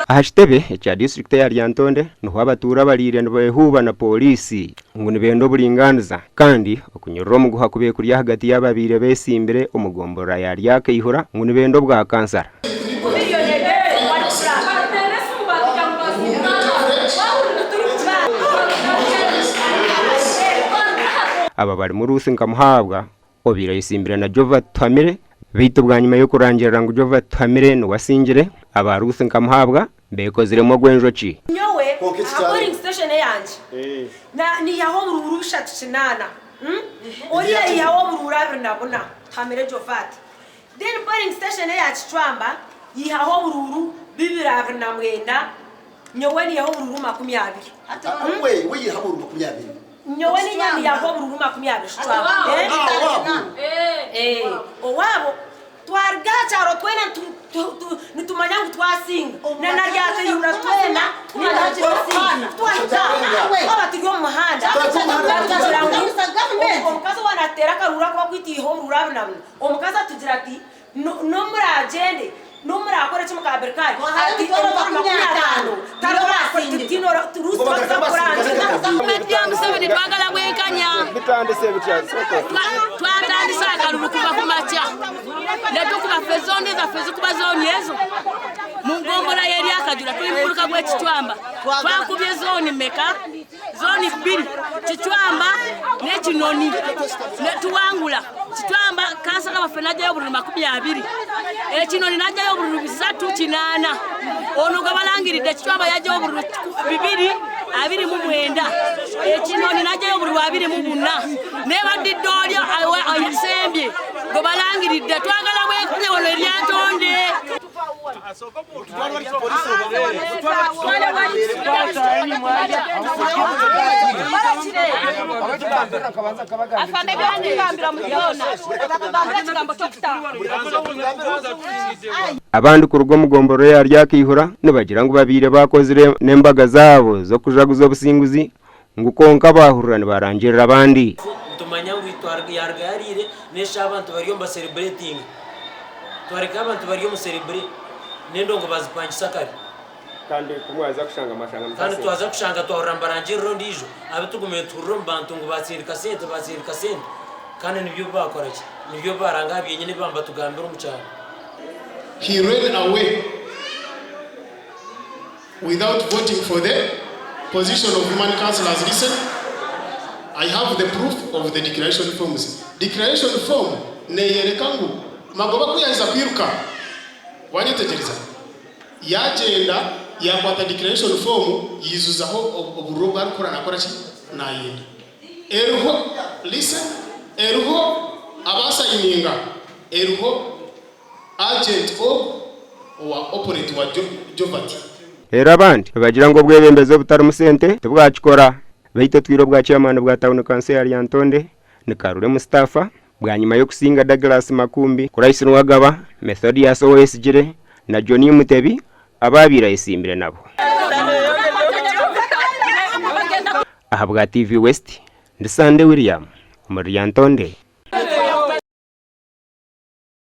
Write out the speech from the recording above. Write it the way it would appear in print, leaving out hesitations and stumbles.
Aha kitebe ekya disiturikiti eya Lyantonde niho abatuura bariire nibehuuba na pooriisi ngu nibenda oburingaaniza kandi okunyurura omuguha kubaire kuri ahagati y'ababaire betsimbire omu gomborora ya Ryakaihura ngu nibenda obwa kansara. Aba barimu Ruth Nkamuhabwa obaire ayetsimbire na Jovah Tuhamire beitu bwanyima y'okurangirira ngu Jovah Tuhamire niwe asingire, aba Ruth Nkamuhabwa beekoziremu ogw'enjoki. Nyowe aha polling station eyangye niihaho oburuuru bushatu kinaana, oriya yaihaho oburuuru 24, Tuhamire Jovati. Then polling station eya Kicwamba yaihaho oburuuru 229, nyowe niihaho oburuuru 20. We yaihaho oburuuru 20? Nyowe niinya niihaho oburuuru 20 Kicwamba. Owaabo. Twaruga aha kyaro twena nitumanya ngu twasinga. Na na Ryakaihura twena ninga twasinga. Twahika twaba turi omu muhanda batugira ngu omukazi owa natuteera akaruuru aku bakwita iha oruuru abonabona. Omukazi atugira ati n'omuragyende n'omurakore ki mukabirikari ati emitwaro 50 tariho ruusi bakuza kukurangira. Gavumenti ya Museveni twagala bwenkanya. Twatandise akalulu kuva kumakya netukuba ffe zooni zaffe zikuba zooni ezo mugombora yeryakajura tuli mumuluka gwe Kicwamba twakubye zooni meka zooni bbiri Kicwamba nekinoni netuwangula Kicwamba kansala waffe najayo obululu 20 ekinoni najayo obululu 380 ono gwe balangiridde Kicwamba yajayo obululu 229 ekinoni najayo obululu 24 naye badidde oli ayasembye gwe balangiridde twagala bwenkanya wano eryantonde. Abandi kuruga omu gomborora eya Ryakaihura nibagira ngu babaire baakozire n'embaga zaabo z'okujaguza obusinguzi ngu kwonka baahurira nibarangirira abandi. Nitumanya ngu yaruga yariire n'eshaaha abantu bari omu basereburetinga. Twareka abantu bari omu serebure n'endongo bazipangisa kare. Kandi ku mwaza kushanga mwashanga Kandi mutasinga. twaza kushanga twahurira nibarangirira ondiijo abu tugumire nituhurira omu bantu ngu batsindika sente batsindika sente kandi nibyo bakora ki? Nibyo baranga aha byenyine ebi baabatugambira omu kyaro. He ran away without voting for the position of woman councillors listen I have the proof of the declaration forms declaration form neyereka ngu Magoba kuyaheza kwiruka wanyetegyereza yagyenda yakwata declaration form yizuzaho obururu obu arikukora nakora ki nayenda eriho listen eriho abasayininga eriho Agent ogu owa opponent wa Jovati. Reero abandi nibagira ngu obwebembezi obutarimu sente tibwakikora. Beitu otwire obwa chairman bwa tauni kanso ya Lyantonde ni Karure Mustafa bwanyima y'okusinga Douglas Makumbi, Christ Nuwagaba, Methodius Owoyesigyire na Johnny Mutebi abaabaire ayetsimbire nabo. Ahabwa TV West, ndi Sande William omuri Lyantonde.